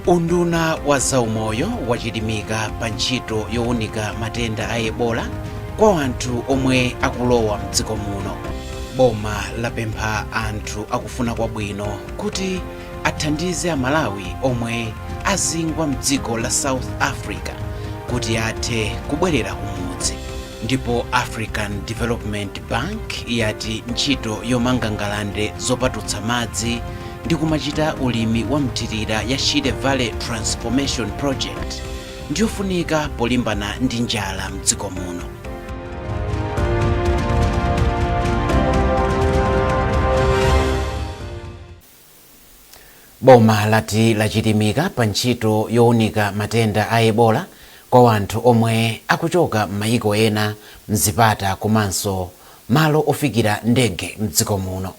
Unduna wa zaumoyo wachilimika pa ntchito yowunika matenda a Ebola kwa anthu omwe akulowa mdziko muno. Boma lapempha anthu akufuna kwabwino kuti athandize Amalawi omwe azingwa mdziko la South Africa kuti athe kubwerera kumudzi. Ndipo African Development Bank yati ntchito yomanga ngalande zopatutsa madzi ndi kumachita ulimi wa mthirira ya Shire Valley Transformation Project ndiyofunika polimbana ndi njala mdziko muno. Boma lati lachilimika pa ntchito yowunika matenda a Ebola kwa anthu omwe akuchoka m'mayiko ena mzipata komanso malo ofikira ndege mdziko muno.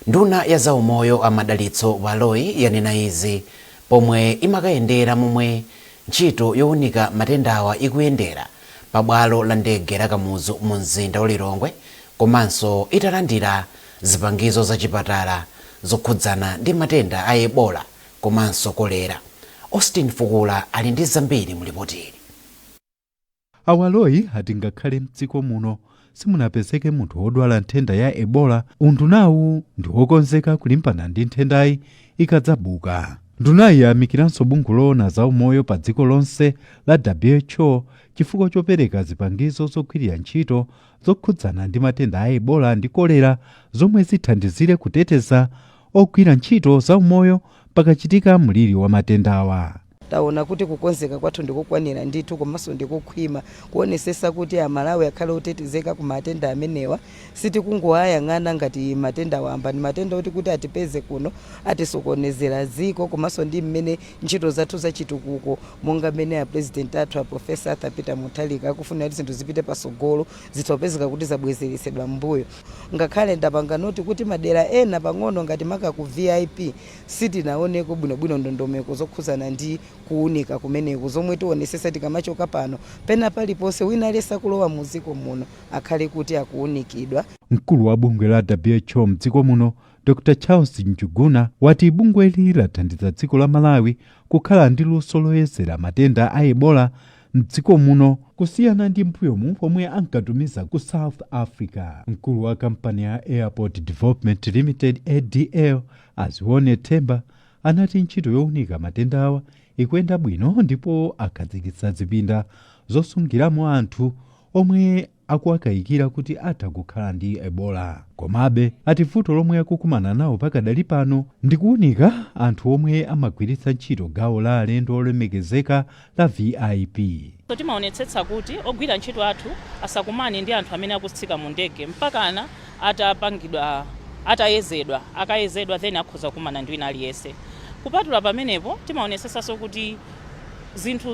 Nduna ya zaumoyo a Madalitso Baloyi yanena izi pomwe imakayendera momwe ntchito yowunika matendawa ikuyendera pa bwalo la ndege la Kamuzu mu mzinda wa Lilongwe komanso italandira zipangizo za chipatala zokhudzana ndi matenda a Ebola komanso kolera. Austin Fukula ali ndi zambiri mu lipotili. A Baloyi ati ngakhale mdziko muno simunapezeke munthu wodwala nthenda ya Ebola, undunawu ndi wokonzeka kulimbana ndi nthendayi ikadzabuka. Ndunayi yayamikiranso bungwe loona za umoyo pa dziko lonse la WHO chifukwa chopereka zipangizo zogwirira ntchito zokhudzana ndi matenda a Ebola ndi kolera zomwe zithandizire kuteteza ogwira ntchito za umoyo pakachitika mliri wa matendawa. Taona kuti kukonzeka kwathu ndikokwanira ndithu komanso ndikokhwima kuonesesa kuti Amalawi akhale otetezeka ku matenda amenewa. Sitikungowayang'ana ngati matenda wamba, ndi matenda oti kuti atipeze kuno atisokonezera dziko komanso ndi mmene ntchito zathu zachitukuko, monga mmene a President athu a Professor Arthur Peter Mutharika akufuna kuti zinthu zipite pasogolo, zitapezeka kuti zabwezeretsedwa m'mbuyo. Ngakhale ndapanga note kuti madera ena pang'ono ngati maka ku VIP sitinaoneko bwinobwino ndondomeko zokhuzana ndi kuunika kumeneku, zomwe tionesesa tikamachoka pano pena paliponse wina aliyense akulowa mu dziko muno akhale kuti akuunikidwa. Mkulu wa bungwe la WHO mdziko muno, Dr Charles Njuguna, wati bungweli lathandiza dziko la Malawi kukhala ndi luso loyezera matenda a Ebola mdziko muno kusiyana ndi mbuyomu pomwe ankatumiza ku South Africa. Mkulu wa kampani ya Airport Development Limited, ADL, Azione Themba, anati ntchito yowunika matendawa ikuyenda bwino ndipo akhazikitsa zipinda zosungiramo anthu omwe akuwakayikira kuti atha kukhala ndi Ebola. Komabe ati vuto lomwe akukumana nawo pakadali pano ndi kuwunika anthu omwe amagwiritsa ntchito gawo la alendo olemekezeka la VIP. So timaonetsetsa kuti ogwira ntchito athu asakumane ndi anthu amene akutsika mu ndege mpakana atapangidwa, atayezedwa. Akayezedwa, then akhoza kukumana ndi wina aliyense. Kupatula pamenepo, timaonetsetsanso kuti zinthu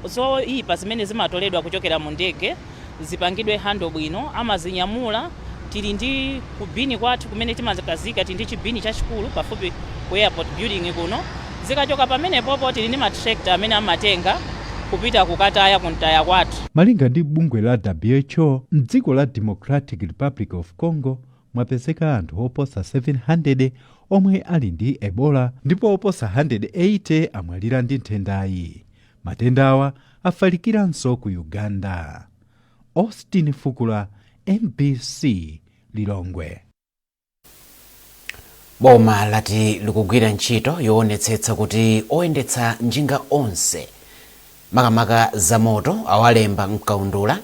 zoyipa zimene zimatoledwa kuchokera mu ndege zipangidwe handle bwino. Amazinyamula, tili ndi kubini kwathu kumene timakazika, tili ndi chibini chachikulu pafupi ku airport building kuno. Zikachoka pamenepopo, tili ndi matractor amene amatenga kupita kukataya kuntaya kwathu. Malinga ndi bungwe la WHO, mdziko la Democratic Republic of Congo mwapezeka anthu oposa 700 omwe ali ndi Ebola ndipo oposa 180 amwalira ndi nthendayi. Matendawa afalikiranso ku Uganda. Austin Fukula, MBC, Lilongwe. Boma lati likugwira ntchito yoonetsetsa kuti oyendetsa njinga onse, makamaka zamoto, awalemba mkaundula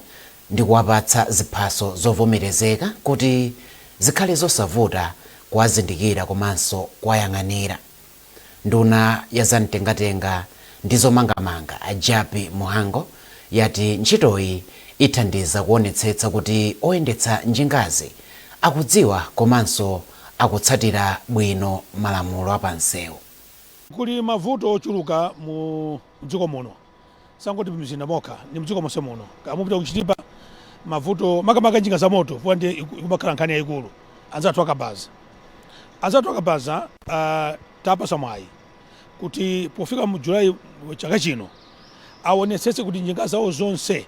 ndi kuwapatsa ziphaso zovomerezeka kuti zikhale zosavuta kuwazindikira komanso kuwayang'anira. Nduna ya zamtengatenga ndi zomangamanga, a Jappie Mhango, yati ntchitoyi ithandiza kuonetsetsa kuti oyendetsa njingazi akudziwa komanso akutsatira bwino malamulo apansewu. Kuli mavuto ochuluka mu dziko muno, sangoti mzinda mokha, ndi mdziko monse muno. Kamupita kuchitipa, mavuto makamaka njinga za moto fuwa ndiye ikumakhala nkhani yayikulu. Anzathu akabaza tapasa mwayi kuti pofika mu Julayi chaka chino aonetsetse kuti njinga zawo zonse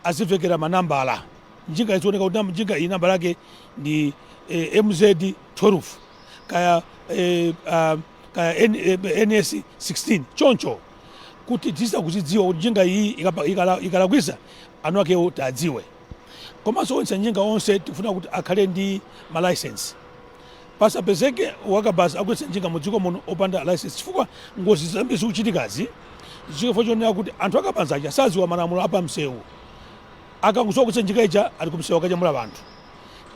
azivekera manambala. Njinga izioneka kuti njinga iyi nambala yake ndi MZ 12 kaya Kaya NS 16 choncho kuti tizitha kuzidziwa kuti njinga iyi ikalakwisa anu akewo tadziwe. Komanso onse njinga onse tikufuna kuti akhale ndi ma license. Pasapezeke wakabaza akuyendetsa njinga mu dziko muno opanda license, chifukwa ngozi zambiri zikuchitikazi chifukwa chonena kuti anthu akabaza aja sadziwa malamulo apamsewu. Akangodziwa kuyendetsa njinga ija, ali kumsewu akanyamula anthu.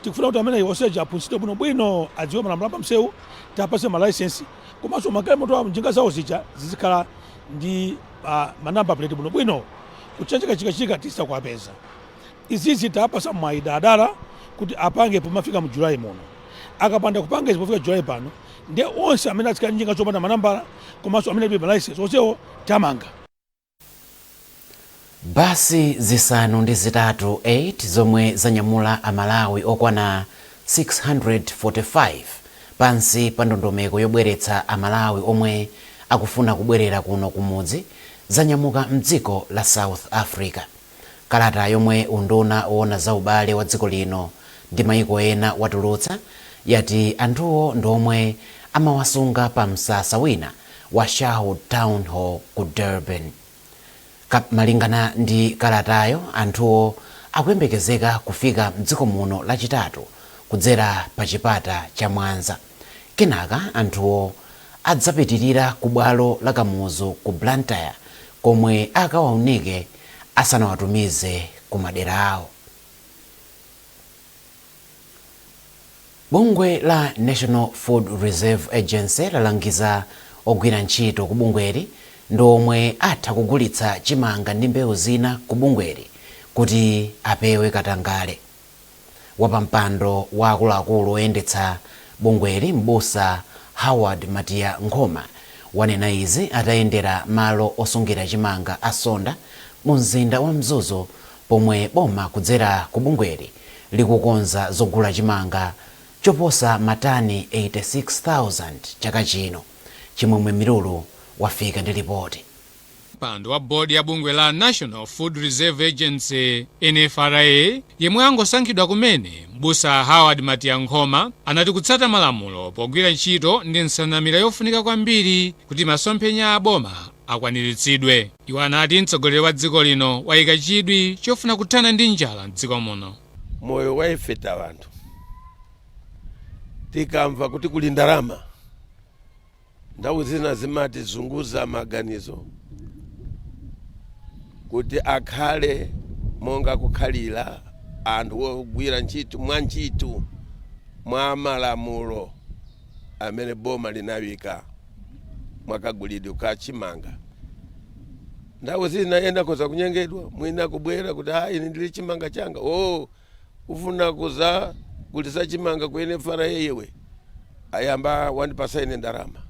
Tikufuna kuti amene onseja aphunzitsidwe bwinobwino, adziwe malamulo apamsewu, tiwapatse ma license, komanso magalimoto awo, njinga zawo zija zizikhala ndi ma number plate bwinobwino kuti chachikachikachika tizitha kuwapeza. Izizi tapasa mwayi daladala kuti apange pomafika mu Julayi muno. Akapanda kupanga izi pofika Julayi pano, ndiye onse amene azikhala ndi njinga zopanda manambala komanso amene alibe ma license, onsewo tamanga. Basi 8 8 zomwe zanyamula Amalawi okwana 645 pansi pa ndondomeko yobweretsa Amalawi omwe akufuna kubwerera kuno kumudzi zanyamuka mdziko la South Africa. Kalata yomwe unduna woona za ubale wa dziko lino ndi mayiko ena watulutsa yati anthuwo ndi omwe amawasunga pa msasa wina wa Sherwood Town Hall ku Durban. Malingana ndi kalatayo, anthuwo akuyembekezeka kufika mdziko muno Lachitatu kudzera pa chipata cha Mwanza. Kenaka anthuwo adzapitirira ku bwalo la Kamuzu ku Blantyre komwe akawaunike asanawatumize ku madera awo. Bungwe la National Food Reserve Agency lalangiza ogwira ntchito ku bungweli ndi omwe atha kugulitsa chimanga ndi mbewu zina ku bungweli kuti apewe katangale. Wapampando wa akuluakulu oyendetsa bungweli, Mbusa Howard Matiya Nkhoma, wanena izi atayendera malo osungira chimanga a Sonda mu mzinda wa Mzuzu pomwe boma kudzera ku bungweli likukonza zogula chimanga choposa matani 86,000 chaka chino. Chimwemwe Milulu wafika ndi ripoti. Mpando wa bodi ya bungwe la National Food Reserve Agency, NFRA, yemwe angosankhidwa kumene, Mbusa Howard Matiya Nkhoma, anati kutsata malamulo pogwira ntchito ndi nsanamira yofunika kwambiri kuti masomphenya a boma akwaniritsidwe. Iwo anati mtsogoleri wa dziko lino wayika chidwi chofuna kuthana ndi njala mdziko muno. Moyo wa ife ta anthu, tikamva kuti kuli ndalama, nthawi zina zimatizunguza maganizo kuti akhale monga kukhalira anthu ogwira ntchito mwa ntchito mwa malamulo amene boma linawika mwakagulidwe ka chimanga. Nthawi zina ena koza kunyengedwa, mwina kubwera kuti, "Ah, ine ndili chimanga changa." Oh, ufuna kuza gulisa chimanga ku NFRA iwe, ayamba wandipasa ine ndalama.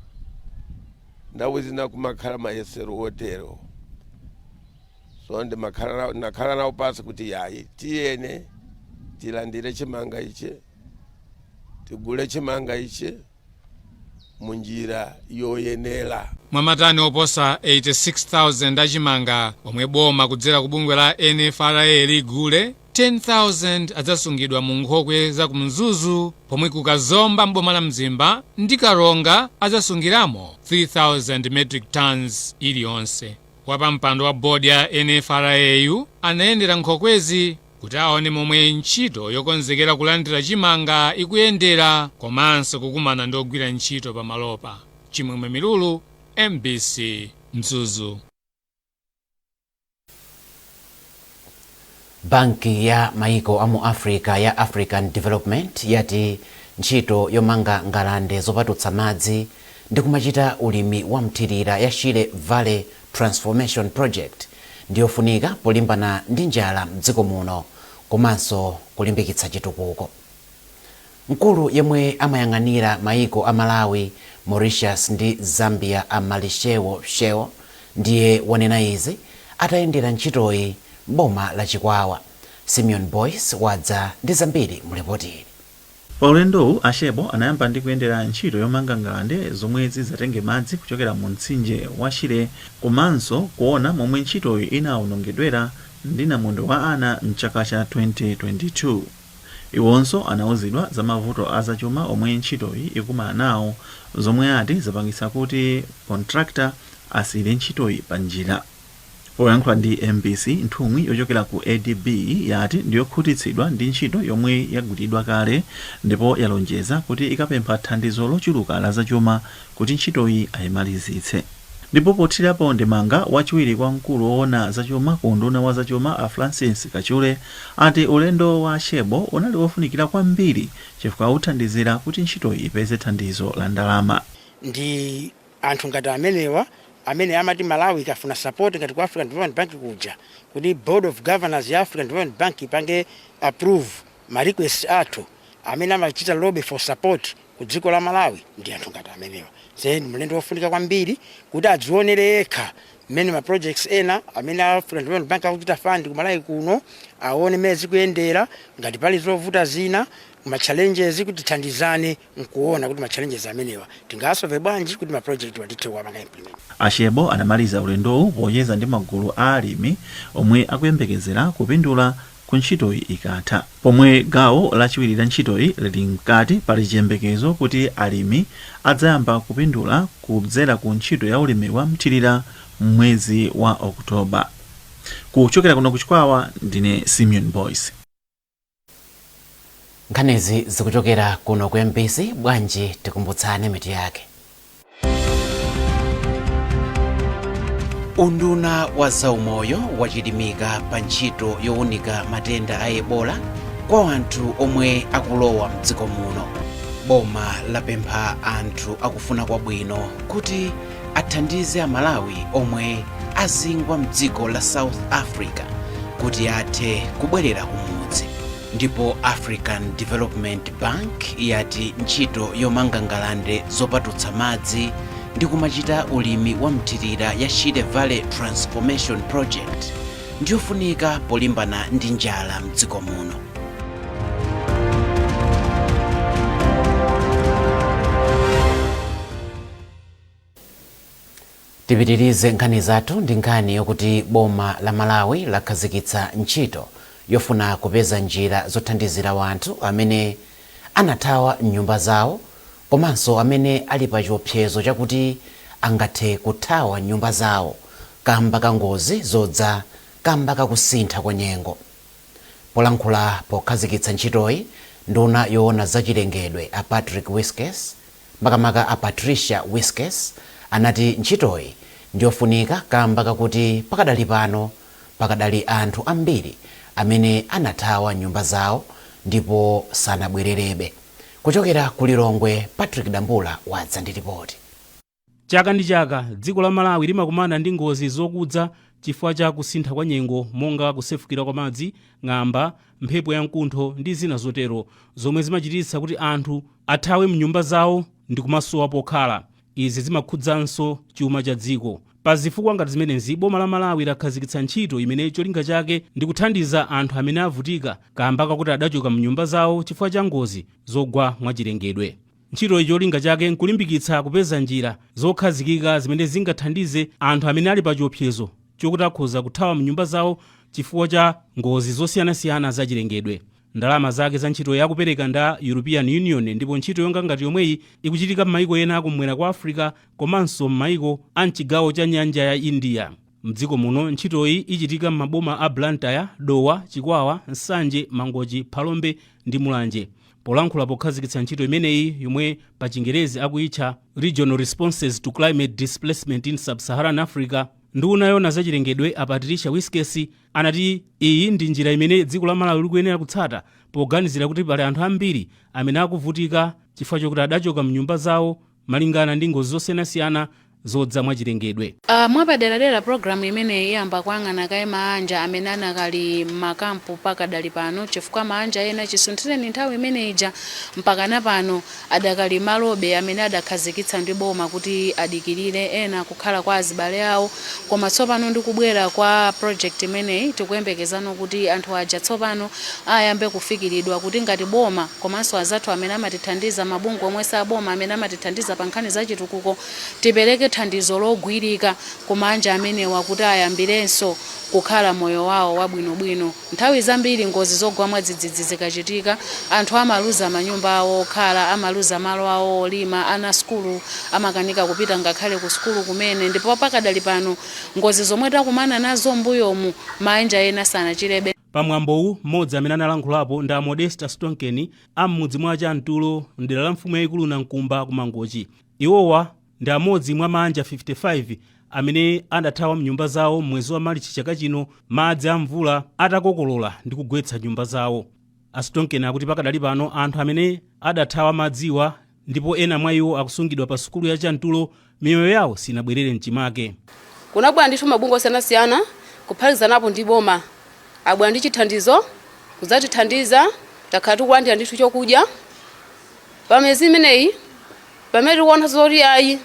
Nthawi zina kumakhala mayesero otero, so ndimakhala nakhala nawo pasi kuti yayi, tiyene tilandire chimanga ichi, tigule chimanga ichi munjira yoyenera. Mwa matani oposa 86,000 achimanga omwe boma kudzera ku bungwe la NFRA ligule, 10,000 adzasungidwa mu nkhokwe za ku Mzuzu, pomwe ku Kazomba mboma la Mzimba ndi Karonga adzasungiramo 3,000 metric tons iliyonse. Wapampando wa bodi ya NFRA anayendera nkhokwezi kuti aone momwe ntchito yokonzekera kulandira chimanga ikuyendera komanso kukumana ndi ogwira ntchito pamalopa. Chimwemwe Milulu, MBC, Mzuzu. Banki ya maiko a mu Africa ya African Development yati ntchito yomanga ngalande zopatutsa madzi ndi kumachita ulimi wa mthirira ya Shire Valley Transformation Project ndiyofunika polimbana ndi njala mdziko muno komanso kulimbikitsa chitukuko. Mkulu yemwe amayang'anira maiko a Malawi, Mauritius ndi Zambia, a Malishewo Shewo, ndiye wanena izi atayendera ntchitoyi m'boma la Chikwawa. Simeon Boyce wadza ndi zambiri mu ripoti ili. Pa ulendowu, a Shebo anayamba ndi kuyendera ntchito yomanga ngalande zomwe zidzatenge madzi kuchokera mu mtsinje wa Shire komanso kuona momwe ntchitoyi inawonongedwera ndi namondwe wa Ana mchaka cha 2022. Iwonso anauzidwa za mavuto azachuma omwe ntchitoyi ikumana nawo, zomwe ati zapangitsa kuti contractor asiyire ntchitoyi pa njira. Poyankhula ndi MBC, nthumwi yochokera ku ADB yati ndiyokhutitsidwa ndi ntchito yomwe yagwiridwa kale ndipo yalonjeza kuti ikapempha thandizo lochuluka la zachuma kuti ntchitoyi ayimalizitse. Ndipo pothirapo ndemanga, wachiwiri kwa mkulu woona zachuma ku unduna wa zachuma a Francis Kachule ati ulendo wa Shebo unali wofunikira kwambiri chifukwa uthandizira kuti ntchitoyi ipeze thandizo la ndalama. Ndi anthu ngati amenewa amene amati Malawi ikafuna support ngati ku African Development Bank kuja, kuti Board of Governors ya African Development Bank ipange approve ma request athu, amene amachita lobby for support ku dziko la Malawi ndi anthu ngati amenewa. Ze ndi mlendo wofunika kwambiri kuti adzionere yekha mmene ma projects ena amene African Development Bank akuchita fund ku Malawi kuno, aone mmene zikuyendera, ngati pali zovuta zina, ma challenges, kuti tithandizane nkuona kuti ma challenges amenewa tingasolve bwanji kuti ma project watithe kuwapanga implement. Ashebo anamaliza ulendowu pocheza ndi magulu a alimi omwe akuyembekezera kupindula ku ntchitoyi ikatha. Pomwe gawo lachiwiri la ntchitoyi lili mkati, pali chiyembekezo kuti alimi adzayamba kupindula kudzera ku ntchito ya ulimi wa mthirira mwezi wa Okutoba. Kuchokera kuno kuChikwawa, ndine Simeon Boyce. Nkhanizi zikuchokera kuno ku MBC. Bwanji tikumbutsane mitu yake. Unduna wa zaumoyo wachilimika pa ntchito yowunika matenda a Ebola kwa anthu omwe akulowa mdziko muno. Boma lapempha anthu akufuna kwabwino kuti athandize Amalawi omwe azingwa mdziko la South Africa kuti athe kubwerera kumudzi. Ndipo African Development Bank yati ntchito yomanga ngalande zopatutsa madzi ndi kumachita ulimi wa mthirira ya Shire Valley Transformation Project ndiyofunika polimbana ndi njala mdziko muno. Tipitirize nkhani zathu ndi nkhani yokuti boma la Malawi lakhazikitsa ntchito yofuna kupeza njira zothandizira wanthu amene anathawa mnyumba zawo komanso amene ali pa chiopsezo chakuti angathe kuthawa nyumba zawo kamba ka ngozi zodza kamba kakusintha kwa nyengo. Polankhula pokhazikitsa ntchitoyi, nduna yoona zachilengedwe a Patrick Wiskes, makamaka a Patricia Wiskes, anati ntchitoyi ndiyofunika kamba kakuti pakadali pano pakadali anthu ambiri amene anathawa nyumba zawo ndipo sanabwererebe. Kuchokera ku Lilongwe, Patrick Dambula wadza ndi ripoti. Chaka ndi chaka dziko la Malawi limakumana ndi ngozi zokudza chifukwa cha kusintha kwa nyengo, monga kusefukira kwa madzi, ng'amba, mphepo ya mkuntho ndi zina zotero, zomwe zimachititsa kuti anthu athawe mnyumba zawo ndi kumasowa pokhala. Izi zimakhudzanso chuma cha dziko. Pa zifukwa ngati zimenezi, boma la Malawi lakhazikitsa ntchito imene cholinga chake ndi kuthandiza anthu amene avutika kamba kakuti adachoka mnyumba zawo chifukwa cha ngozi zogwa mwachilengedwe. Ntchitoyi cholinga chake nkulimbikitsa kupeza njira zokhazikika zimene zingathandize anthu amene ali pa chiopsezo chokuti akhoza kuthawa mnyumba zawo chifukwa cha ngozi zosiyanasiyana zachilengedwe. Ndalama zake za ntchitoyi akupereka nda European Union, ndipo ntchito yonga ngati yomweyi ikuchitika m'mayiko ena akumwera kwa Africa komanso m'mayiko a mchigawo cha nyanja ya India. Mdziko muno ntchitoyi ichitika m'maboma a Blantyre, Dowa, Chikwawa, Nsanje, Mangochi, Phalombe ndi Mulanje. Polankhula pokhazikitsa ntchito imeneyi, yomwe pa Chingerezi akuyitcha Regional Responses to Climate Displacement in Sub-Saharan Africa, nduna yoona zachilengedwe a Patricia Wiskes anati iyi ndi njira imene dziko la Malawi likuyenera kutsata poganizira kuti pali anthu ambiri amene akuvutika chifukwa chokuti adachoka mnyumba zawo malingana ndi ngozi zosiyanasiyana zodza mwachilengedwe. Mwapaderadera programu imeneyi iyamba kuyang'ana kaye maanja amene anakali m'makampu pakadali pano, chifukwa maanja ena chisunthireni nthawi imene ija mpakana pano adakali malobe amene adakhazikitsa ndi boma kuti adikirire, ena kukhala kwa azibale awo. Koma tsopano ndi kubwera kwa project imeneyi, tikuyembekezano kuti anthu aja tsopano ayambe kufikiridwa, kuti ngati boma komanso azathu amene amatithandiza, mabungwe omwe si aboma amene amatithandiza pa nkhani za chitukuko, tipereke Thandizo logwirika ku maanja amenewa kuti ayambirenso kukhala moyo wawo wabwinobwino. Nthawi zambiri ngozi zogwa mwadzidzidzi zikachitika, anthu amaluza manyumba awo okhala, amaluza malo awo olima, ana sukulu amakanika kupita ngakhale ku sukulu kumene. Ndipo pakadali pano ngozi zomwe takumana nazo m'mbuyomu, maanja ena sanachirebe. Pamwambowu, mmodzi amene analankhulapo ndi a Modesta Stonkeni am'mudzi mwa Chamtulo mdera la mfumu yayikulu Nankumba ku Mangochi. Iwowa ndi amodzi mwa maanja 55 amene adathawa mnyumba zawo mwezi wa Marichi chaka chino, madzi a mvula atakokolola ndi kugwetsa nyumba zawo. A Stonkeni akuti pakadali pano anthu amene adathawa madziwa, ndipo ena mwa iwo akusungidwa pa sukulu ya Chamtulo, miyoyo yawo sinabwerere mchimake. Kunabwera ndithu mabungwe osiyanasiyana kuphatikizanapo ndi boma, abwera ndi chithandizo kudzatithandiza. Takhala tikulandira ndithu chokudya pa miyezi imeneyi, pamene tikuona zoti ayi,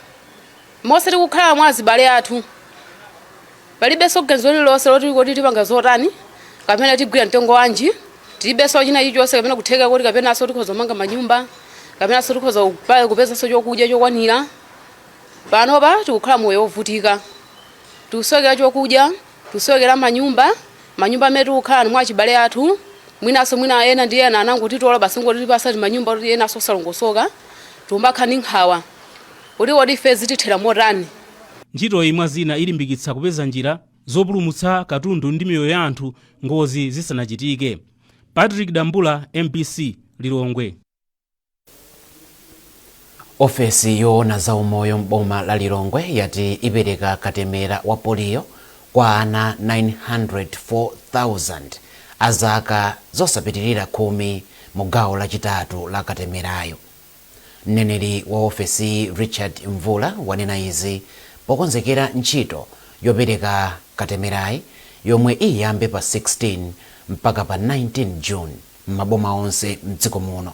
monse tikukhala mwa azibale athu, palibenso ganizo lililonse loti kodi tipanga zotani kapena tigwira mtengo wanji. Tilibenso china chilichonse kapena kutheka kuti kapenanso tikhoza kumanga manyumba kapenanso tikhoza kupezanso chokudya chokwanira. Panopa tikukhala moyo wovutika, tikusowekera chokudya, tikusowekera manyumba. Manyumba amene tikukhala mwa achibale athu, mwinanso mwina ena ndi ena anangotitola basi, ngotipasa timanyumba kuti enanso osalongosoka. Tikumakhala ndi nkhawa kuti kodi ife zitithera motani? Ntchitoyi mwa zina ilimbikitsa kupeza njira zopulumutsa katundu ndi miyoyo ya anthu ngozi zisanachitike. Patrick Dambula, MBC, Lilongwe. Ofesi yoona za umoyo m'boma la Lilongwe yati ipereka katemera wa poliyo kwa ana 904,000 a zaka zosapitirira 10 mu gawo lachitatu la katemerayo. Mneneri wa ofesiyi Richard Mvula wanena izi pokonzekera ntchito yopereka katemerayi yomwe iyambe pa 16 mpaka pa 19 June m'maboma onse mdziko muno.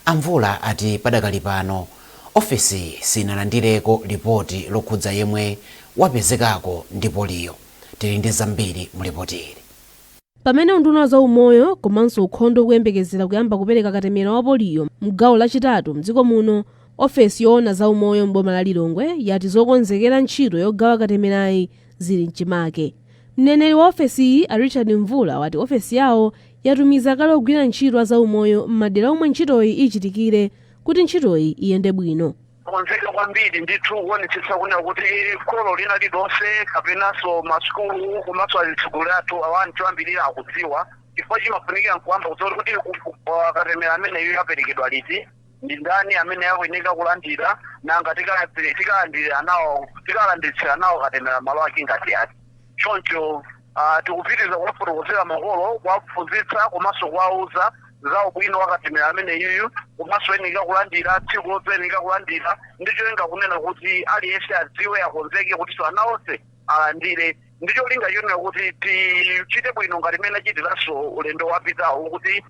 A Mvula ati padakali pano ofesiyi sinalandireko lipoti lokhudza yemwe wapezekako ndi poliyo. Tili ndi zambiri mu lipoti ili. Pamene unduna wa zaumoyo komanso ukhondo ukuyembekezera kuyamba kupereka katemera wa poliyo mgawo lachitatu mdziko muno, ofesi yoona zaumoyo m'boma la Lilongwe yati zokonzekera ntchito yogawa katemerayi zili mchimake. Mneneri wa ofesiyi a Richard Mvula wati ofesi yawo yatumiza kale ogwira ntchito a zaumoyo m'madera omwe ntchitoyi ichitikire kuti ntchitoyi iyende bwino. Konzeka kwambiri ndithu kuonetsetsa kunena kuti kholo lina lililonse kapenanso masukulu komanso atsogoleri athu awanthu ambirira akudziwa, chifukwa chimafunikira nkuwamba kudziwa kuti katemera ameneyu aperekedwa liti, ndi ndani amene akuyeneka kulandira, nanga tikalandira nawo, tikalanditsira nawo katemera malo ake ngati ati. Choncho tikupitiriza kuwafotokozera makolo, kuwaphunzitsa komanso kuwauza za ubwino wa katemera ameneyuyu, komanso yeneka kulandira tsiku loyeneka kulandira, ndi cholinga kunena kuti aliyense adziwe, akonzeke kutinso ana onse alandire, ndi cholinga chonena kuti tichite bwino ngati mmene achitiranso ulendo wapitawo, kuti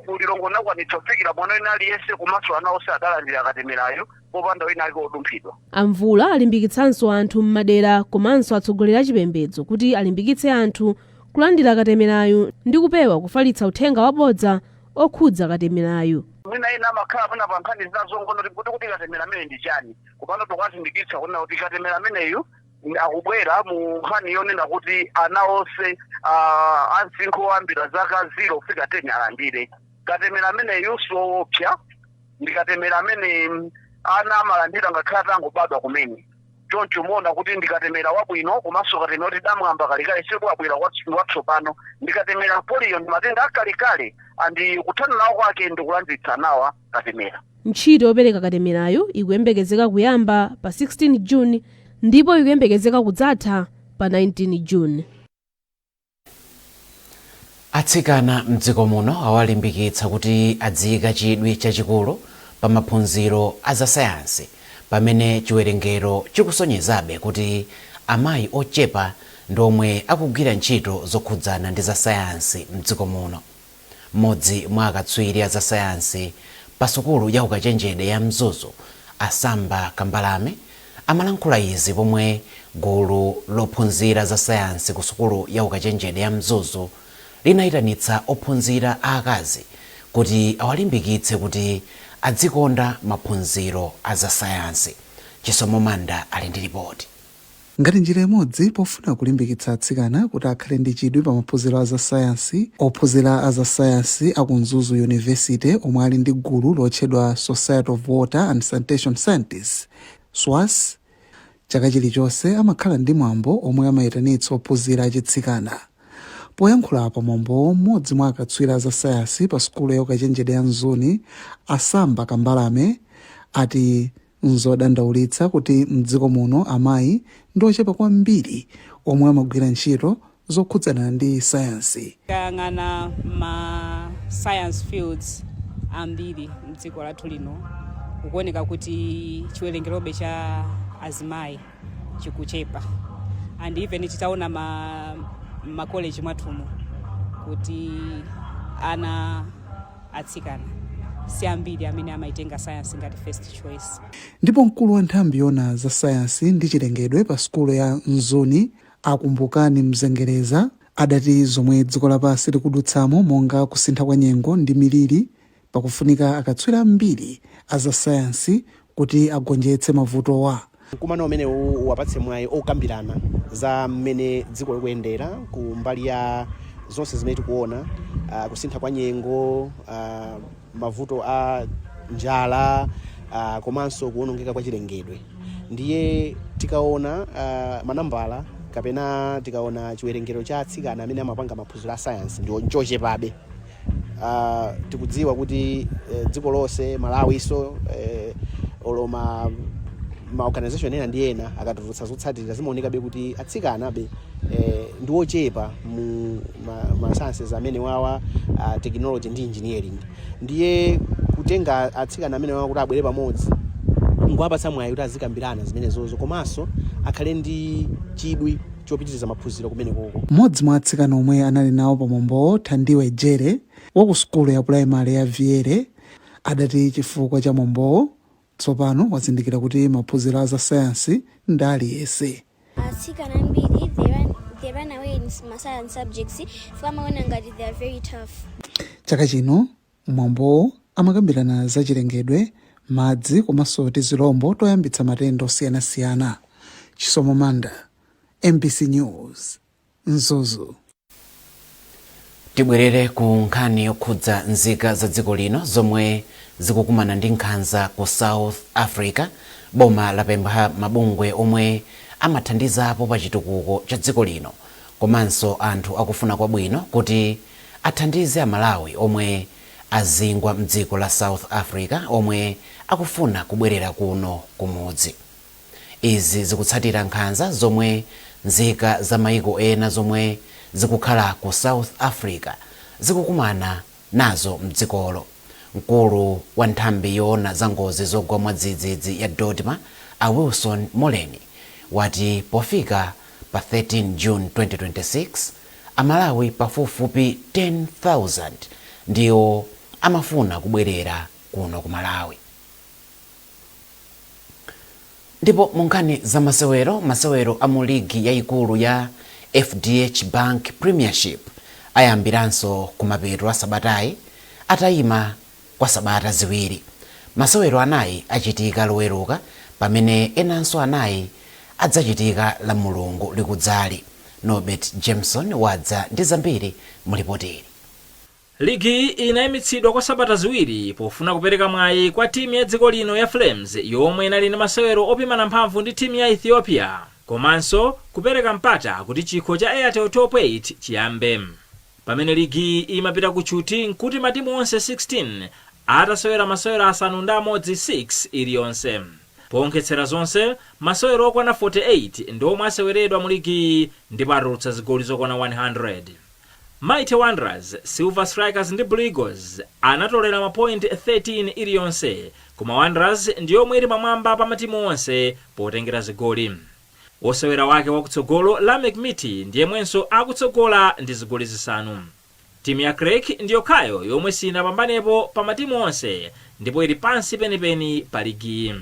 ku Lilongwe nakwanitsa kufikira mwana wina aliyense komanso ana onse adalandira katemerayo popanda wina ake odumphidwa. A Mvula alimbikitsanso anthu m'madera komanso atsogoleri achipembedzo kuti alimbikitse anthu kulandira katemerayu ndi kupewa kufalitsa uthenga wabodza okhudza katemerayu. Mwina ena amakhala mwina pa nkhani zina zongono kuti katemera amene ndi chani, komano tikuwazindikitsa kunena kuti katemera ameneyu akubwera mu nkhani yonena kuti ana onse a msinkhu woyambira zaka 0 kufika 10 alandire katemera ameneyu. Siwoopsa, ndi katemera amene ana amalandira ngakhale atangobadwa kumene. Choncho muona kuti ndi katemera wabwino komanso katemera kuti damwamba kalekale, sikuwabwera watsopano. Ndi katemera, poliyo ndi matenda akalekale, andi kuthana nawo kwake ndi kulanditsa nawa katemera. Ntchito yopereka katemerayo ikuyembekezeka kuyamba pa 16 June ndipo ikuyembekezeka kudzatha pa 19 June. Atsikana mdziko muno awalimbikitsa kuti adziyika chidwi chachikulu pa maphunziro a zasayansi, pamene chiwerengero chikusonyezabe kuti amayi ochepa ndi omwe akugwira ntchito zokhudzana ndi zasayansi mdziko muno. Mmodzi mwa akatswiri a zasayansi pa sukulu ya ukachenjede ya Mzuzu, Asamba Kambalame, amalankhula izi pomwe gulu lophunzira za sayansi ku sukulu ya ukachenjede ya Mzuzu linayitanitsa ophunzira aakazi kuti awalimbikitse kuti adzikonda maphunziro a zasayansi. Chisomo Manda ali ndi ripoti. Ngati njira imodzi pofuna kulimbikitsa atsikana kuti akhale ndi chidwi pa maphunziro a zasayansi, ophunzira a zasayansi aku Mzuzu University omwe ali ndi gulu lotchedwa Society of Water and Sanitation Scientists, SWAS, chaka chilichonse amakhala ndi mwambo omwe amayitanitsa ophunzira achitsikana. Poyankhula pa mwambowo, mmodzi mwa akatswiri a zasayansi pa sukulu ya ukachenjede ya Mzuni, Asamba Kambalame, ati nzodandaulitsa kuti mdziko muno amayi ndi ochepa kwambiri omwe amagwira ntchito zokhudzana ndi sayansi. Kayang'ana ma science fields ambiri mdziko lathu lino, kukuoneka kuti chiwerengerobe cha azimayi chikuchepa, and even titaona ma college mwathumo kuti ana atsikana si ambiri amene amaitenga science ngati first choice. Ndipo mkulu wa nthambi yoona za sayansi ndi chilengedwe pa sukulu ya Mzuni, Akumbukani Mzengereza, adati zomwe dziko lapansi likudutsamo monga kusintha kwa nyengo ndi miliri, pakufunika akatswiri ambiri a za sayansi kuti agonjetse mavutowa. Mkumano umene uwapatse mwayi okambirana za mmene dziko likuyendera ku mbali ya zonse zimene tikuona, kusintha kwa nyengo, mavuto a njala, komanso kuwonongeka kwa chilengedwe. Ndiye tikaona manambala kapena tikaona chiwerengero cha atsikana amene amapanga maphunziro a sayansi ndi nchochepabe. Tikudziwa kuti dziko lonse, Malawiso, olo ma organization ena ndi ena akatulutsa zotsatira, zimaonekabe kuti atsikanabe ndi ochepa mu ma sciences amene wawa, technology ndi engineering. Ndiye kutenga atsikana amene wawa kuti abwere pamodzi nkuwapatsa mwayi kuti azikambirana zimenezozo, komanso akhale ndi chidwi chopitiriza maphunziro kumenekoko. Mmodzi mwa atsikana omwe anali nawo pamwambowo, Thandiwe Jere wa ku sukulu ya pulaimali ya Viere, adati chifukwa cha mwambowo tsopano wazindikira kuti maphunziro a za sayansi ndi aliyense. Atsikana ambiri they run away in ma science subjects chifukwa amaona ngati they are very tough. Chaka chino mwambowo amakambirana za chilengedwe, madzi komanso tizilombo toyambitsa matenda osiyanasiyana. Chisomo Manda, MBC News, Mzuzu. Tibwerere ku nkhani yokhudza nzika za dziko lino zomwe zikukumana ndi nkhanza ku South Africa. Boma lapempha mabungwe omwe amathandizapo pa chitukuko cha dziko lino komanso anthu akufuna kwabwino kuti athandize Amalawi omwe azingwa mdziko la South Africa omwe akufuna kubwerera kuno kumudzi. Izi zikutsatira nkhanza zomwe nzika za maiko ena zomwe zikukhala ku South Africa zikukumana nazo mdzikolo. Mkulu wa nthambi yoona za ngozi zogwa mwadzidzidzi ya DoDMA, a Wilson Moleni, wati pofika pa 13 June 2026 Amalawi pafupifupi 10,000 ndiwo amafuna kubwerera kuno ku Malawi. Ndipo mu nkhani za masewero, masewero a mu ligi yayikulu ya FDH Bank Premiership ayambiranso kumapeto a sabatayi atayima kwa sabata 2. Masewero 4 achitika Loweruka, pamene enanso 4 adzachitika la Mulungu likudzali. Norbert Jameson wadza ndi zambiri mu ripotili. Ligi inayimitsidwa kwa sabata 2 pofuna kupereka mwayi kwa timu ya dziko lino ya Flames, yomwe inali ndi masewero opimana mphamvu ndi timu ya Ethiopia, komanso kupereka mpata kuti chikho cha Airtel Top 8 chiyambe. Pamene ligi imapita kutchuti nkuti matimu onse 16 atasewera masewero 6, 6 iliyonse. Poonkhetsera zonse, masewero okwana 48 ndi omwe aseweredwa mu ligi ndipo atulutsa zigoli zokwana 100. Mighty Wanderers, Silver Strikers ndi Blue Eagles anatolera mapoint 13 iliyonse, koma Wanderers ndi yomwe ili pamwamba pa matimu onse potengera zigoli. Wosewera wake wakutsogolo Lamek Miti ndiyemwenso akutsogola ndi zigoli 5. Timu ya Creck ndiyokhayo yomwe sinapambanepo pa matimu onse ndipo ili pansi penipeni pa ligi.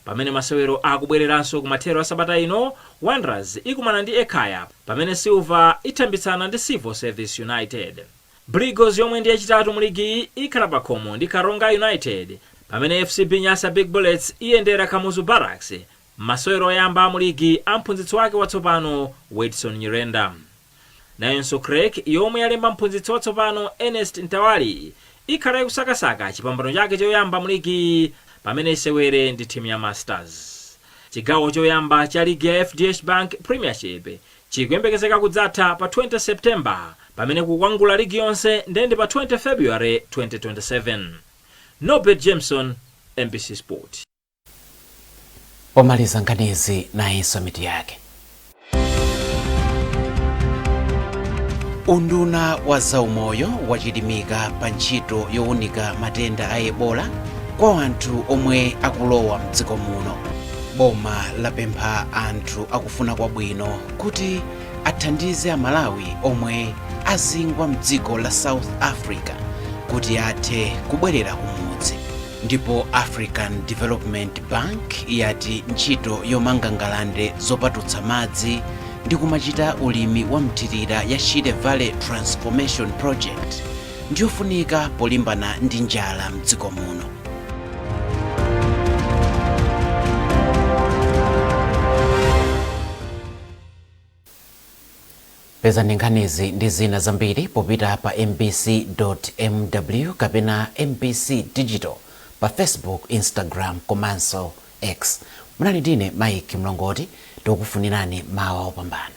Pamene masewero akubwereranso kumathero a sabata ino, Wanderers ikumana ndi Ekhaya, pamene Silver ithambitsana ndi Civil Service United. Blue Eagles, yomwe ndi yachitatu mu ligi, ikhala pakhomo ndi Karonga United, Pamene FCB Nyasa Big Bullets iyendera Kamuzu Barracks masewero oyamba mu ligi a mphunzitsi wake watsopano Wedson Nyirenda. Nayonso Creck, yomwe yalemba mphunzitsi watsopano Ernest Ntawali, ikhala ikusakasaka chipambano chake choyamba mu ligi pamene isewere ndi timu ya Masters. Chigawo choyamba cha ligi ya FDH Bank Premiership chikuyembekezeka kudzatha pa 20 September, pamene kukwangula ligi yonse ndende pa 20 February 2027. Norbert Jameson, MBC Sport. Pomaliza nkhanizi, nayinso mitu yake. Unduna wa zaumoyo wachilimika pa ntchito yowunika matenda a Ebola kwa anthu omwe akulowa mdziko muno. Boma lapempha anthu akufuna kwabwino kuti athandize Amalawi omwe azingwa mdziko la South Africa kuti athe kubwerera kumudzi. Ndipo African Development Bank yati ntchito yomanga ngalande zopatutsa madzi ndi kumachita ulimi wa mthirira ya Shire Valley Transformation Project ndiyofunika polimbana ndi njala mdziko muno. Pezani nkhanizi ndi zina zambiri popita pa mbc.mw kapena MBC Digital pa Facebook, Instagram komanso X. Munali ndine Mike Mlongoti, tikukufunirani mawa opambana.